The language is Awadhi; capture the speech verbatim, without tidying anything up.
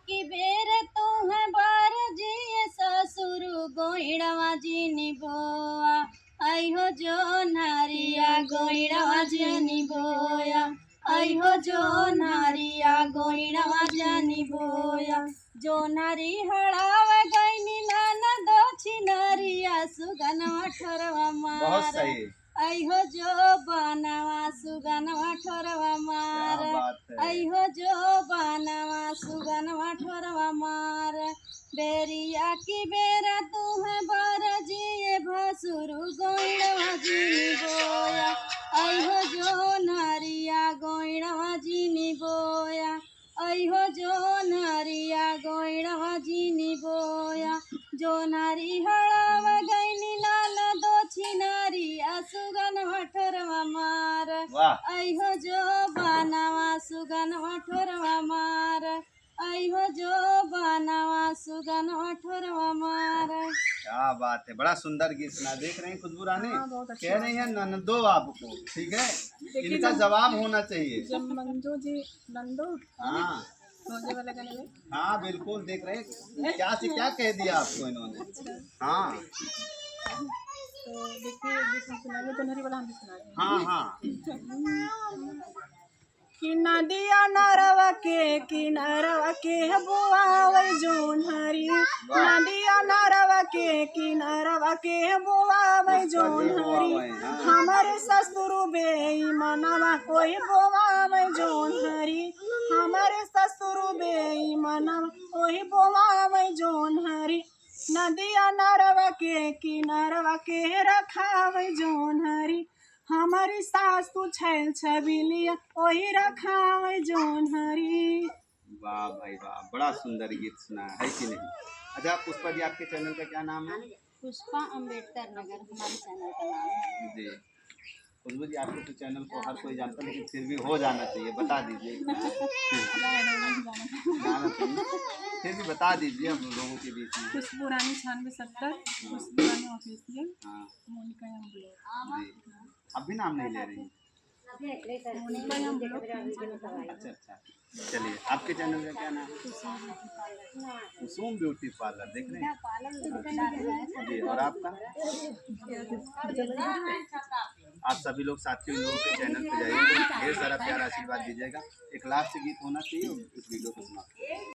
कि बेर तोहे बर जिए ससुर गोइड़वा जिनि बोआ, अइहो जोन्हरिया गोइड़वा जिनि बोआ, अइहो जोन्हरिया गोइड़वा जिनि बोआ। जोन्हरी हड़ाव गइनी ननदो छिनरिया सुगनवा ठोरवा बहुत मार। सही। अइहो जोबनवा सुगनवा ठोरवा मार। क्या बात है। अइहो जोबनवा सुगनवा ठोरवा मार। बेरिया कि बेरा तोहे बर जिए भसुर गोइड़वा जिनि बोआ। अइहो जोन्हरिया गोइड़वा जिनि बोआ। अइहो जोन्हरिया गोइड़वा जिनि बोआ। जोन्हरी हड़ाव गइनी ननदो छिनरिया सुगनवा ठोरवा मार। वाह। अइहो जोबनवा सुगनवा ठोरवा मार। अइहो जोबनवा सुगनवा ठोरवा मार। क्या बात है, बड़ा सुंदर गीत सुना। देख रही हैं खुशबू रानी, हाँ, बहुत अच्छा। कह रही हैं ननदो आपको, ठीक है, देखिए इनका ना, जवाब होना चाहिए। जब मंजू जी नंदो, हाँ। रोजे वाला गाने में। हाँ, बिल्कुल, देख रहे हैं, क्या से क्या कह दिया आपको इन्होंने। अच्छा। हाँ। तो देखिए, गीत हम सुनाएंगे, जोन्हरी वाला हम भी सुनाएंगे। हाँ, हाँ। कि नदिया नरवा के किनरवा के बोआवे जोन्हरी। वाह। नदिया नरवा के किनरवा के बोआवे जोन्हरी। बोआवे, हाँ। हमरे ससुर बेईमनवा ओही बोआवे जोन्हरी। हमरे ससुर बेईमनवा ओही बोआवे जोन्हरी। नदिया नरवा के किनरवा के रखावे जोन्हरी। हमरी सास तू छैल छबिलिया, ओही रखावे जोन्हरी। वाह भाई वाह, बड़ा सुंदर गीत सुना है कि नहीं? अच्छा पुष्पा जी, आपके चैनल का क्या नाम है? पुष्पा अम्बेडकर नगर हमारे चैनल का नाम है। जी, खुशबू जी, आपके तो चैनल को हर कोई जानता है, लेकिन फिर भी हो जाना चाहिए, बता दीजिए। जाना चाहिए, फिर भी बता दीजिए हम लोगों के बीच में। खुशबू रानी छियानवे सत्तर, खुशबू रानी ऑफिशियल, हाँ। Monika M blog. जी। अब भी नाम नहीं ले रही? अच्छा, अच्छा, चलिए, आपके चैनल का क्या नाम है? कुसुम ब्यूटी पार्लर। कुसुम ब्यूटी पार्लर, देख रहे हैं? जी, और आपका? आप सभी लोग साथियों, लोगों के चैनल पे जाइए, ढेर सारा प्यारा आशीर्वाद दीजिएगा। एक लास्ट गीत होना चाहिए, इस वीडियो को समाप्त